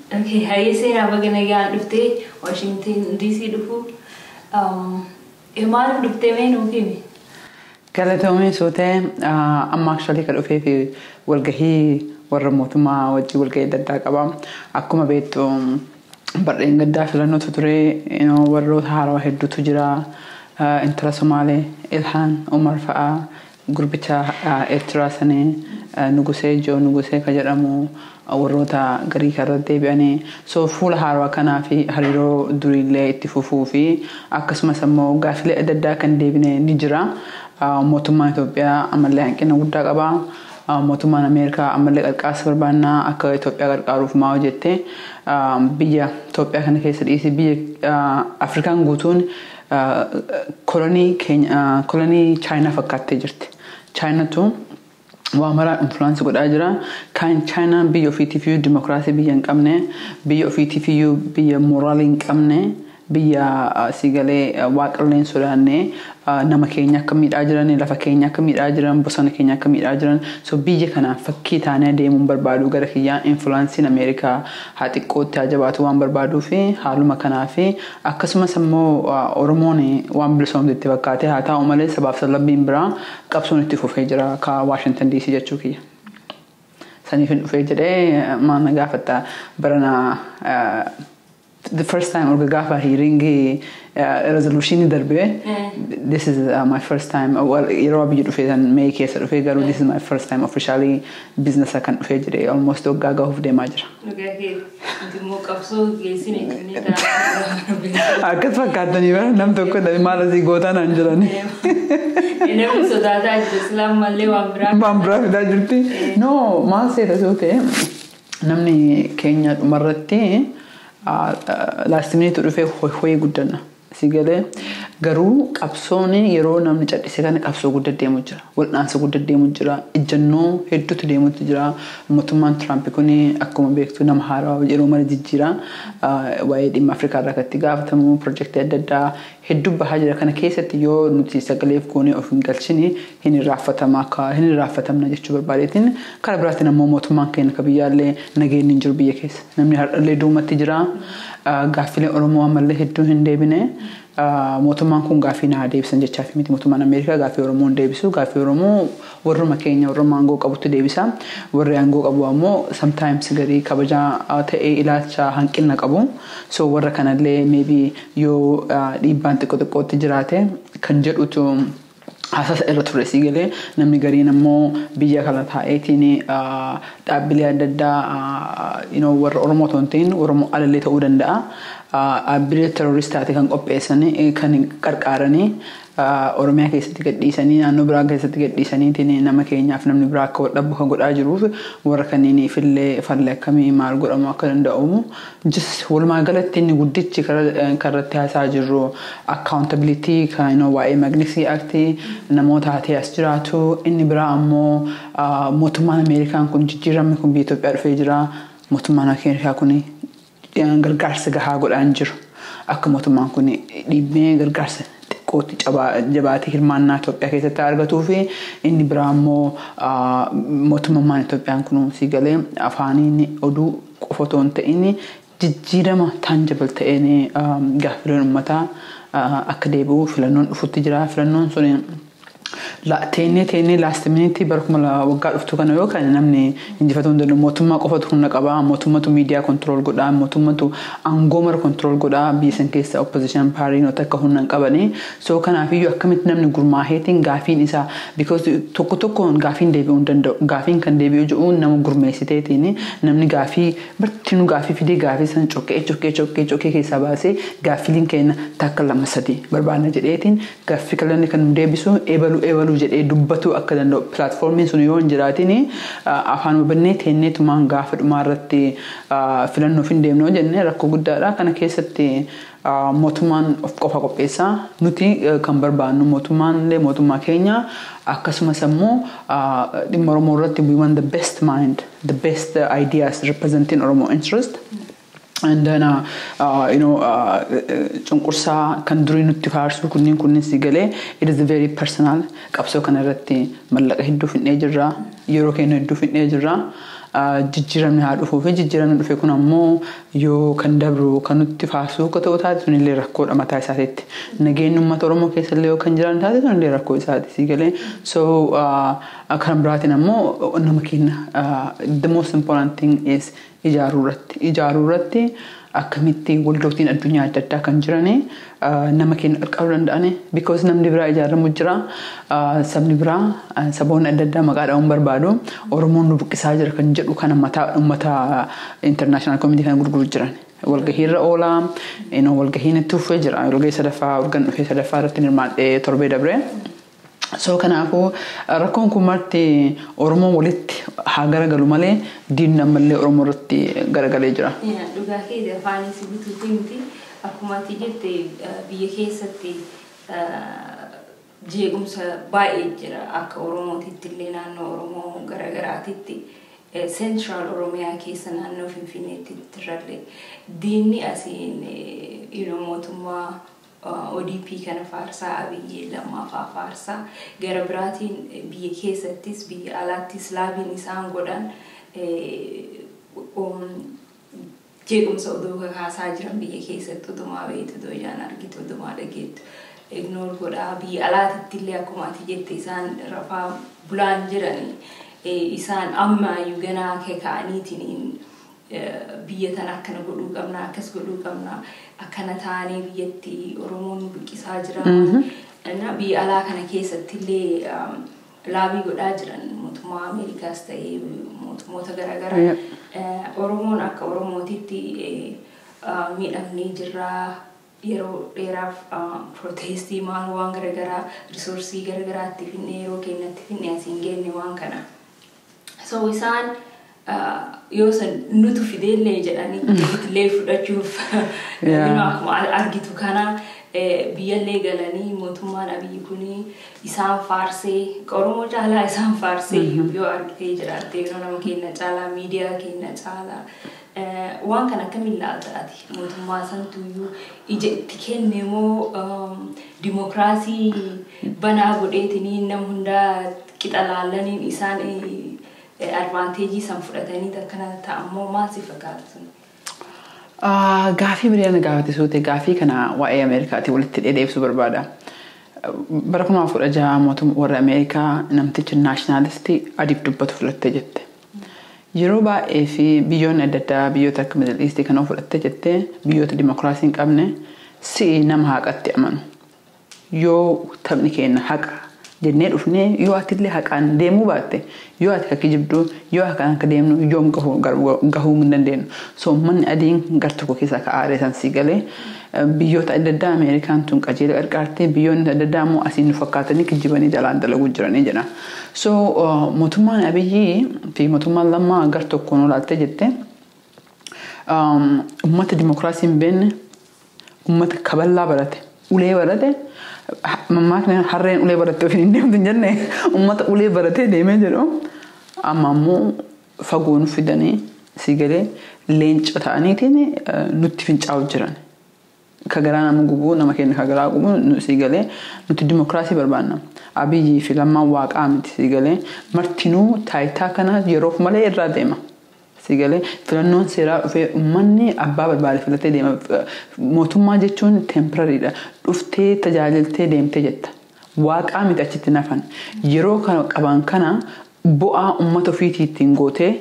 Okay, hayyee seenaa, baga nagaan dhuftee Washington DC dhufu. Maaliif dhuftee, mee nuuf himi? Galatoomii sootee. Amma actually kan dhufee fi walgahii warra mootummaa wajjin walgahii adda addaa qaba. Akkuma beektu, barreen gaddaa filannootu ture, warroota haarawaa hedduutu jira. Intala Somaalee Ilhaan Umar fa'aa, gurbicha Eertiraa sanii Nugusee, Joo Nugusee kan jedhamu, warroota garii kan irratti deebi'anii, so fuula haarawaa kanaa fi hariiroo duriillee itti fufuu fi akkasumas immoo gaaffilee adda addaa kan deebine ni jira. Mootummaan Itoophiyaa ammallee hanqina guddaa qaba. Mootummaan Ameerikaa ammallee qarqaarsa barbaannaa, akka Itoophiyaa qarqaaruuf maa hojjette, biyya Itoophiyaa kana keessa dhiisee biyya Afrikaan guutuun kolonii keenya, kolonii Chaayinaa fakkaattee jirti. Chaayinaatu waa maraa influence godhaa jira. Kan Chaayinaan biyya ofiitiif iyyuu dimokiraasii biyya hin qabne, biyya ofiitiif iyyuu biyya mooraalii hin qabne, biyya siigalee waaqallee hin sodaanne, nama keenya akka miidhaa jiran, lafa keenya akka miidhaa jiran, bosona keenya akka miidhaa jiran. So biyya kanaan fakkii taanee deemuun barbaadu. Gara kiyyaan influenceiin Ameerikaa haa xiqqootti haa jabaatu waan barbaaduu fi haaluma kanaa fi akkasumas immoo Oromoon waan bilisoomte itti fakkaate, haa ta'u malee sabaaf sablammiin biraa qabsoon itti fufee jira ka Washington DC jechuu kiyya. Saniif hin dhufee jedhee. Maal na gaafatta barana? The first time orga gaafa hearing resolution darbee, this is my first time. Well, yeroo biyya dhufee san Mee keessa dhufee, garuu this is my first time officially business kan dhufee jedhee, almost waggaa gahuuf deemaa jira. Dhugaa kee, nuti immoo qabsoo geessine kanneen ta'a. Akkas fakkaattanii bara nam tokko maal asii gootaa naan jedhani. Namni sodaataa jira, silaan mallee waan biraa. Waan biraa fidaa jirti. No, maal seeta soo ta'e, namni keenya dhumarratti last minute dhufee hoyi guddanna. Si galee, garuu qabsoon yeroo namni cadhise kana qabsoo guddaa deemu jira. Wal'aansa guddaa deemu jira. Ejjennoo hedduutu deemutu jira. Mootummaan Tiraamp kun akkuma beektu nama haarawaa yeroo mara jijjiira. Waa'ee dhimma Afrikaa irraa kan itti gaafatamu pirojektii adda addaa hedduu bahaa jira. Kana keessatti yoo nuti sagaleef goonee of hin galchine, hin irraanfatama, akka hin irraanfatamna jechuu barbaadeetiin. Karaa biraatiin ammoo mootummaan keenya akka biyyaallee nageenyi hin jiru biyya keessa. Namni har'allee duumatti jira. Gaaffileen Oromoo ammallee hedduun hin deebine. Mootummaan kun gaaffii naa deebisan jechaaf miti. Mootummaan Ameerikaa gaaffii Oromoo hin deebisu. Gaaffii Oromoo warruma keenya, warruma aangoo qabutti deebisa. Warri aangoo qabu ammoo sometimes garii kabajaa ta'ee ilaalcha hanqina qabu. So warra kanallee maybe yoo dhiibbaan xiqqoo xiqqootti jiraate kan jedhutu haasasa irra ture. Si galee, namni gariin ammoo biyya kana taa'eetiin dhaabbilee adda addaa, warra Oromoo otoo hin ta'in Oromoo alallee ta'uu danda'a. Dhaabbilee terroristaati kan qopheessanii, kan qarqaaranii, Oromiyaa keessatti gadhiisanii, naannoo biraa keessatti gadhiisaniitiin nama keenyaaf namni biraa akka dhabu kan godhaa jiruuf, warra kanneeniif illee falli akkamii maal godhamu akka danda'amu. Just walumaa galatti inni guddichi kan irratti haasaa jirru accountability kan waa'ee Magnitsky Act namoota hatee as jiraatu. Inni biraa ammoo mootummaan Ameerikaan kun, jijjiiramni kun biyya Itoophiyaa dhufee jira. Mootummaan Ameerikaa kun gargaarsa gahaa godhaa hin jiru. Akka mootummaan kun dhiibbee gargaarsa xiqqootti jabaatee hirmaannaa Itoophiyaa keessatti argatuu fi inni biraa immoo mootummaan Itoophiyaan kun, si galee, afaaniin oduu qofa otoo hin ta'in jijjiirama tangible ta'een gaaffileen uummataa akka deebi'u. Filannoon dhufutti jira. Filannoon sun teennee teennee last minute bara 2000 waggaa dhuftu kana yoo kan namni injifatuu hin danda'u. Mootummaa qofatu humna qaba, mootummatu miidiyaa control godhaa, mootummatu aangoo mara control godhaa. Biyya san keessa opposition paartiin akka humna hin qabani. So kanaafiyyuu akkamitti namni gurmaaheetiin gaafiin isaa, because tokko tokkoon gaafiin deebi'uu hin danda'u. Gaafiin kan deebi'u jiru nama gurmeessiteetiin, namni gaafii bartinuu gaafii fidee, gaafii san cokkee cokkee cokkee cokkee keessaa baasee, gaaffileen keenya takka, lama, sadii barbaadna jedheetiin, gaaffii kallanni kan nu deebisu eebaluu eebaluu jedhee dubbatu akka danda'u. Platformiin sun yoo hin jiraatin, afaan hubannee teenneetumaan gaafa dhumaa irratti filannoof hin deemnoo jennee rakkoo guddaadha. Kana keessatti mootummaan of qofa qopheessaa, nuti kan barbaannu mootummaan illee mootummaa keenya, akkasumas immoo dhimma Oromoo irratti we want the best mind, the best ideas representing Oromo interest. And then, cunqursaa kan durii nutti faarsu kunniin, si galee, it is very personal. Qabsoo kana irratti mallaqa hedduu fidnee jirra. Yeroo keenya hedduu fidnee jirra. Jijjiiramni haa dhufuu fi jijjiiramni dhufe kun ammoo yoo kan dabru kan nutti faasuu akka ta'u taate, sunillee rakkoodha mataa isaatiitti. Nageenyi uummata Oromoo keessallee yoo kan jiran taate, sunillee rakkoo isaati si galee. So kan biraatiin ammoo nama keenya, the most important thing is ijaaruu irratti. Ijaaruu irratti akkamitti waldootiin addunyaa adda addaa kan jirani nama keenya qarqaruu danda'ani, because namni biraa ijaaramu jira, sabni biraa, saboonni adda addaa maqaa dha'uun barbaadu, Oromoon nu buqqisaa jira kan jedhu kana mataa uummata international community kana gurguru jiran. Walgahiirra oolaa, walgahiin itti fufee jira. Walgahii sadaffaa organ dhufee sadaffaa irratti hirmaadhee torbee dabree. So kanaafuu rakkoon kun marti Oromoon walitti haa garagalu malee diinni ammallee Oromoo irratti garagalee jira. Dhugaa kee, afaanis guutuutti miti. Akkuma ati jette, biyya keessatti jeequmsa baay'ee jira, akka Oromootitti illee naannoo Oromoo garaagaraatitti, Central Oromiyaa keessa, naannoo Finfinneetti irrallee diinni asiin mootummaa ODP kana faarsaa, Abiyyi lammaafaa faarsaa, gara biraatiin biyya keessattis biyya alaattis lobbyiin isaan godhan jeequmsa odoo kakaasaa jiran, biyya keessatti odumaa beektu, odoo ijaan argitu, odumaa dhageettu ignore godhaa. Biyya alaatitti illee akkuma ati jette isaan rafaa bulaan jirani. Isaan ammaayyuu ganaa ka'aniitiin biyya tana akkana godhuu qabna, akkas godhuu qabna, akkana taanee biyyatti Oromoon buqqisaa jira. Biyya alaa kana keessatti illee lobby godhaa jiran, mootummaa Ameerikaas ta'ee mootummoota garaagaraa. Oromoon akka Oromootitti miidhamnee jirraa, yeroo dheeraaf protestii maal waan garaagaraa, resourceii garaagaraatti finnee, yeroo keenyatti finnee asiin geenne waan kana. So isaan yoo san nutu fideellee jedhanii illee fudhachuuf, akkuma argitu kana biyyallee galanii mootummaan Abiyyi kuni isaan faarsee, Oromoo caalaa isaan faarsee yoo argitee jiraatte, yeroo nama keenya caalaa, miidiyaa keenya caalaa. Waan kana akkamiin ilaalta ati? Mootummaa santuyyuu ija itti kenne moo dimokiraasii banaa godheetiniin nama hundaa qixa laallaniin isaan advantageii san fudhatanii akkana ta'ammoo, maal si fakkaata sun? Gaafii biriyaa na gaafate suute, gaafii kana waa'ee Ameerikaatii walitti dheedeebisuu barbaada. Bara 2016 mootummaa warra Ameerikaa namtichi nationalistii adiif dubbatu filattee jette. Yeroo baay'ee fi biyyoonni adda addaa, biyyoota akka Middle East kana fudhattee jettee, biyyoota dimokiraasii hin qabne, si'i nama haqatti amanu. Yoo taphni keenya haqa jennee dhufnee, yoo atillee haqaan deemuu baatte, yoo ati akka kijibduu, yoo haqaan akka deemnu yoom gahuu hin dandeenyu. So uummanni adiin gar tokko keessaa ka aaree san sii galee, biyyoota adda addaa Ameerikaan tun qajeela qarqaartee, biyyoonni adda addaa immoo asiin nu fakkaatanii kijibanii jalaan dalaguu jiranii jedha. So mootummaan Abiyyii fi mootummaan Lammaa gar tokkoon olaaltee jette, uummata dimokiraasii hin beekne, uummata kaballaa barate, ulee barate, mammaakni "harreen ulee baratte ofiin hin deemtu" hin jenne, uummata ulee baratee deemee jedhu, amma ammoo fagoo nu fidanii si galee leenca ta'aniitiin nutti fincaa'u jiran. Ka garaa nama gubuu, nama keenya ka garaa gubu si galee, nuti dimokiraasii barbaanna. Abiyyii fi Lammaan waaqaa miti, si galee, martinuu taayitaa kana yeroof malee irraa deema. Si galee, filannoon seeraa dhufee uummanni abbaa barbaade filatee deema. Mootummaa jechuun temporarydha. Dhuftee tajaajiltee deemtee jetta. Waaqaa miti achitti nafan. Yeroo kana qaban kana bu'aa uummata ofiitii ittiin gootee,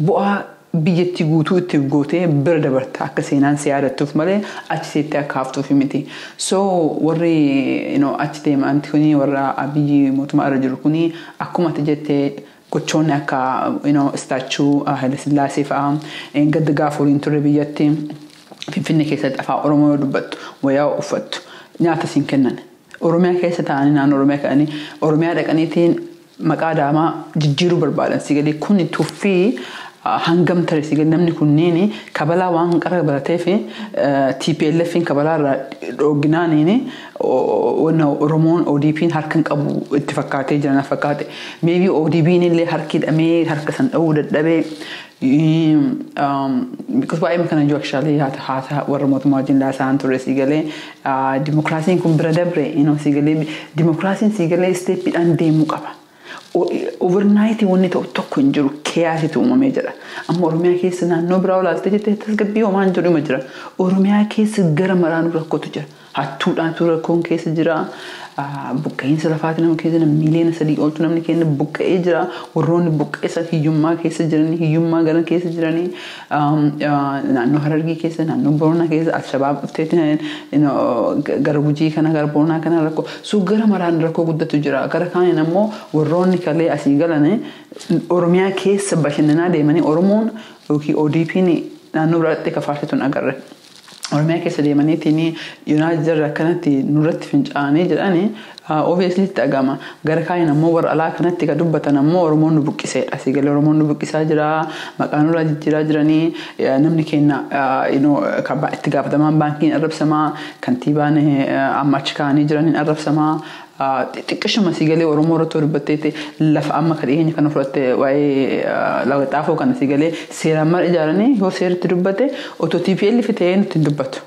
bu'aa biyyattii guutuu ittiin gootee bira dabarta, akka seenaan si yaadattuuf malee achi seettee akka haftuuf miti. So warri achi deeman kuni, warra Abiyyi mootummaa irra jiru kuni, akkuma ati jettee gochoonni akka statue Haile Sillaasee fa'aa gadda gaafa waliin turre, biyyatti Finfinnee keessatti afaan Oromoo yoo dubbattu, wayyaa uffattu, nyaata siin kennan. Oromiyaa keessa taa'anii, naannoo Oromiyaa ka'anii, Oromiyaa dhaqaniitiin maqaa Adaamaa jijjiiruu barbaadan, si galee, kun tuffii hangam tare, si galee, namni kunneen kabalaa waan qara baratee fi TPLFin kabalaa irraa dhooginaaniin Oromoon ODP'n harka hin qabu itti fakkaatee jiran fakkaate. Maybe ODP'n illee harki hidhamee harka san dha'uu dadhabee, because baay'ee kana jiru actually haata warra mootummaa wajjin laasaan ture, si galee, dimokiraasiin kun bira dabre, si galee, dimokiraasiin si galee stepiidhaan deemuu qaba. Overnight wanni ta'u tokko tokko hin jiru, chaositu uumamee jira. Amma Oromiyaa keessa naannoo biraa olaaltee jettee tasgabbii homaa hin jiru jira. Oromiyaa keessa gara maraanuu rakkootu jira. Hattuudhaatu rakkoon keessa jira. Buqqa'iinsa lafaati nama keessa jira. Miiliyoona 3 oltu namni keenya buqqa'ee jira. Warroonni buqqeessa hiyyummaa keessa jiranii, hiyyummaa gara keessa jiranii, naannoo Harargee keessa, naannoo Boronaa keessa, Alshabaab dhufteetti gara Gujii kana, gara Boronaa kana rakkoo. So gara maraan rakkoo guddatu jira. Gara kaaniin ammoo warroonni kalee asii galan Oromiyaa keessa bashannanaa deemanii Oromoon yookiin ODP'n naannoo biraatti kafaarsitu hin agarre. Oromiyaa keessa deemaniitiin yoonaa jarri akkanatti nurratti fincaa'anii jedhanii obviously itti dhagama. Gara kaaniin ammoo warra alaa kanatti kan dubbatan ammoo Oromoon nu buqqiseedha. Asii galee Oromoon nu buqqisaa jira. Maqaa nurraa jijjiiraa jiranii, namni keenya itti gaafatamaan baankiin arrabsamaa, kantiibaan amma achi kaa'anii jiraniin arrabsamaa. Xixiqqishuma asii galee Oromoo irratti dubbatteetti lafa amma kan dhiyeenya kana fudhatte, waa'ee lafa xaafoo kana, asii galee seeraan mara ijaaranii yoo seeratti dubbate otoo TPLF ta'ee nutti hin dubbatu.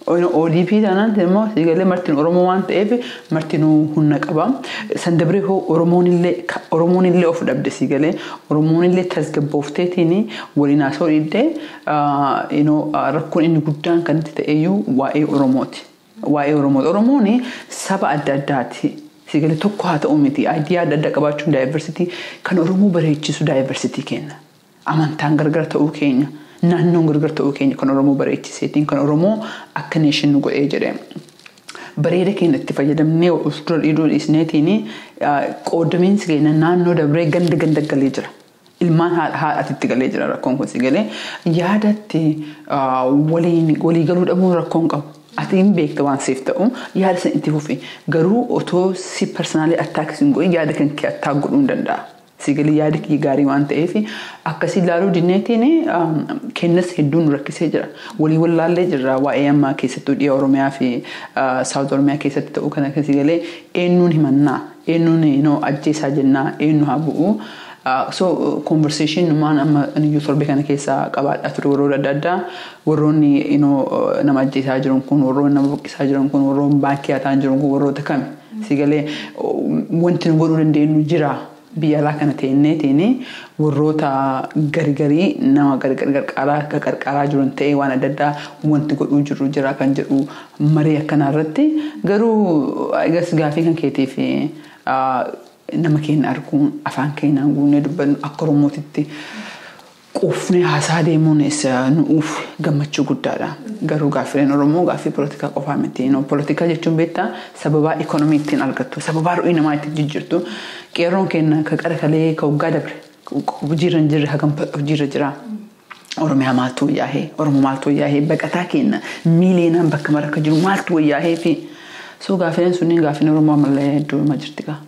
ODP taanaan immoo asii galee martiin Oromoo waan ta'eef martinuu humna qaba. San dabree hoo Oromoon illee of dhabde, asii galee Oromoon illee tasgabboofteetiin waliin haasa'uu dhiibdee rakkoon inni guddaan kan itti ta'eyyuu waa'ee Oromooti. Waa'ee Oromooti. Oromoon saba adda addaati. Sigalee tokko haa ta'u miti. Idea adda addaa qabaachuun diversity kan Oromoo bareechisu diversity kenna. Amantaan gargar ta'uu keenya. Naannoon gargar ta'uu keenya kan Oromoo bareechiseetiin kan Oromoo akka nation nu godhee jedhee. Bareeda keenya itti fayyadamnee of dura dhiiduu dhiisneetiin qoodamiinsi keenya naannoo dabree ganda ganda galee jira. Ilmaan haadhaatitti galee jira rakkoon kun, si galee yaadatti walii galuu dhabuun rakkoon qabu. Ati hin beekta waan siif ta'u, yaada san itti fufi. Garuu otoo si personally attack sin godhin yaada kan kee attack godhuu hin danda'a. Si galee yaada kiyya gaarii waan ta'eef akkasii ilaaluu dinneetiin kennas hedduun nu rakkisee jira. Walii wallaallee jirra waa'ee ammaa keessattuu dhiya Oromiyaa fi South Oromiyaa keessatti ta'uu kana si galee eenyuun himannaa, eenyuun ajjeesaa jennaa, eenyu haa bu'u. So conversation numaan amma iyyuu torbe kana keessa qabaadhaa ture warroota adda addaa, warroonni nama ajjeesaa jiran kun, warroonni nama buqqisaa jiran kun, warroonni baankii hataa jiran kun warroota kami? Si galee wanti nu godhuu dandeenyu jira. Biyya alaa kana teenneetiin warroota gargarii nama gargaaraa qarqaaraa jiran ta'ee waan adda addaa wanti godhuu jiru jira kan jedhu marii akkanaa irratti. Garuu egas gaafii kan keetii fi nama keenya arguun, afaan keenyaan guunnee dubbannu, akka Oromootitti quufnee haasaa deemuun nuuf gammachuu guddaadha. Garuu gaaffileen Oromoo gaaffii poolitikaa qofaa miti. Poolitikaa jechuun beektaa sababaa ikonomii ittiin argattu, sababaa ru'ii namaa ittiin jijjiirtu. Qeerroon keenya ka qara kalee ka waggaa dabre hojiirra hin jirre hagam hojiirra jira. Oromiyaa maaltu wayyaahee? Oromoo maaltu wayyaahee? Baqataa keenya miiliyoonaan bakka mara akka jiru maaltu wayyaahee fi so gaaffileen sunniin gaaffiin Oromoo ammallee hedduu jirti gaa.